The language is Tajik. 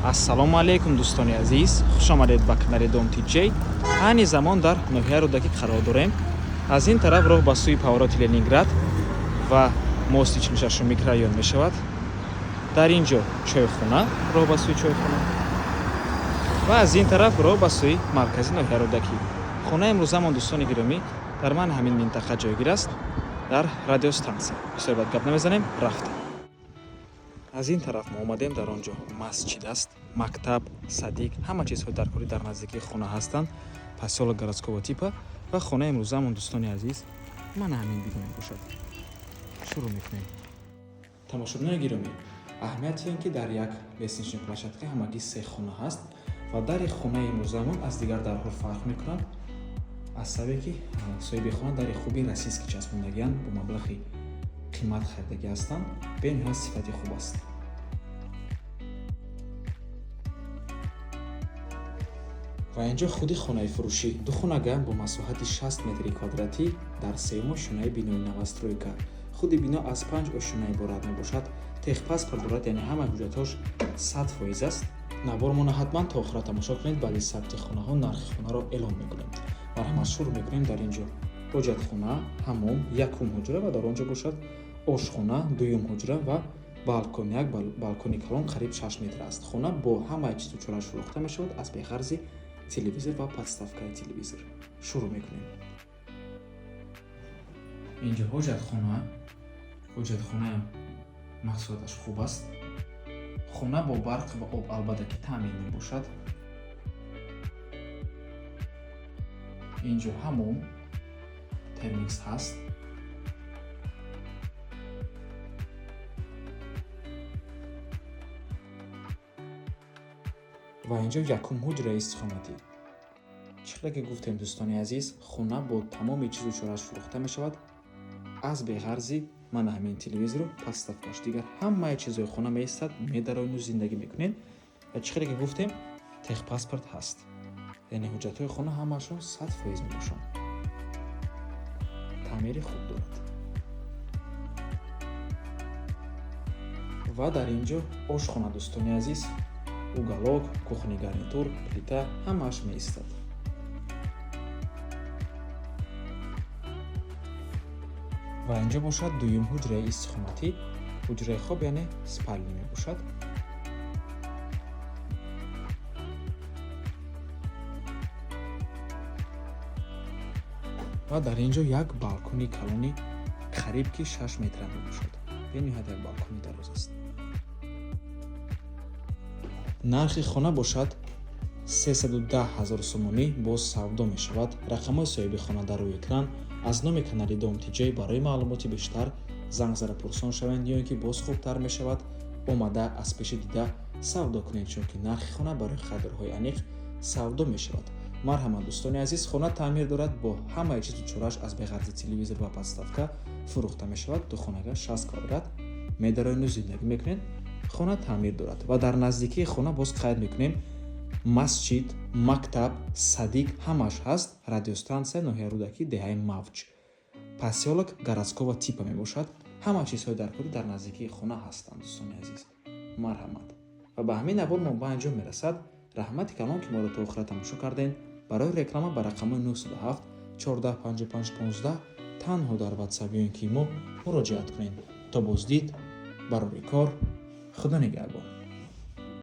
Ассалому алайкум, дӯстони азиз, хушомадед ба канали Дом Тиҷей. Айни замон дар ноҳияи Рӯдакӣ қарор дорем. Аз ин тараф роҳ ба сӯи повороти Ленинград ва мости 46 микрорайон мешавад. Дар ин ҷо чойхона, роҳ ба сӯи чойхона, ва аз ин тараф роҳ ба сӯи маркази ноҳияи Рӯдакӣ. Хонаи имрӯзамон, дӯстони гиромӣ, дар ман ҳамин минтақа ҷойгир аст, дар радиостансия. Бисёр бад гап намезанем, рафтем. Аз ин тараф мо омадем, дар он ҷо масҷид аст, мактаб, садик, ҳама чизҳои даркорӣ дар наздикии хона ҳастанд. Посёлок городского типа ва хонаи имрӯзамон, дӯстони азиз, мана ҳамин бино мебошад. Шурӯъ мекунем. Тамошобинони гиромӣ, аҳамияти ин ки дар як лестничный площадка ҳамагӣ се хона ҳаст ва дари хонаи имрӯзамон аз дигар дарҳо фарқ мекунад, аз сабабе ки соҳиби хона дари хуби российский часпондагианд, бо маблағи қимат харидагӣ ҳастанд, бениҳоят сифати хуб аст. Ва инҷо худи хонаи фурӯшӣ, ду хонага бо масоҳати 60 метри квадратӣ дар сеюм ошёнаи бинои новостройка. Худи бино аз панҷ ошёна иборат мебошад. Техпаспорт дорад, яъне ҳама ҳуҷҷатҳош 100% аст. Навормона ҳатман то охира тамошо кунед. Баъди сабти хонаҳо нархи хонаро эълон мекунем. Марҳамат, шурӯъ мекунем. Дар ин ҷо ҳоҷатхона, ҳаммом, якум ҳуҷра ва дар он ҷо бошад ошхона, дуюм ҳуҷра ва балкон, як балкони калон қариб 6 метр аст. Хона бо ҳамаи чизу чорааш фурӯхта мешавад, аз беғарзи телевизор ва подставкаи телевизор. Шурӯъ мекунем. Инҷо ҳоҷатхона, ҳоҷатхонаам маҳсулоташ хуб аст. Хона бо барқ ва об албатта ки таъмин мебошад. Инҷо ҳаммом, термикс ҳаст. Ва инҷо якум ҳуҷраи истиқоматӣ. Чӣ қадар ки гуфтем, дӯстони азиз, хона бо тамоми чизу чорааш фурӯхта мешавад, аз беғарзи мана ҳамин телевизору подставкаш. Дигар ҳамаи чизҳои хона меистад, медароену зиндагӣ мекунед. Ва чӣ қадар ки гуфтем, техпаспорт ҳаст, яъне ҳуҷҷатҳои хона ҳамаашон 100% мебошанд. Таъмири хуб дорад. Ва дар ин ҷо ошхона, дӯстони азиз, уголок, кухонный гарнитур, плита ҳамааш меистад. Ва инҷо бошад дуюм ҳуҷраи истиқоматӣ, ҳуҷраи хоб, яъне спальня мебошад. Ва дар ин ҷо як балкони калони қариб ки 6 метра мебошад. Бениҳоят як балкони дароз аст. Нархи хона бошад 310 ҳазор сомонӣ, боз савдо мешавад. Рақамҳои соҳиби хона дар рӯи экран. Аз номи канали Дом Тиҷей барои маълумоти бештар занг зада пурсон шавед, ё ин ки боз хубтар мешавад омада аз пеши дида савдо кунед, чунки нархи хона барои харидорҳои аниқ савдо мешавад. Марҳамат, дӯстони азиз, хона таъмир дорад, бо ҳамаи чизу чорааш аз беғарзи телевизор ва подставка фурӯхта мешавад. Ду хонага, 60 квадрат, медароену зиндагӣ мекунед. Хона таъмир дорад ва дар наздикии хона, боз қайд мекунем, масҷид, мактаб, садик ҳамааш ҳаст. Радиостансия, ноҳияи Рӯдакӣ, деҳаи Мавҷ, посёлок городского типа мебошад. Ҳама чизҳои даркорӣ дар наздикии хона ҳастанд, дӯстони азиз, марҳамат. Ва ба ҳамин навор мо ба анҷом мерасад. Раҳмати калон, ки моро то охира тамошо кардем. Барои реклама ба рақамҳои 907 14 55 15 танҳо дар ватсап ё ин ки мо муроҷиат кунед. То боздид, барори кор, худо нигаҳбон.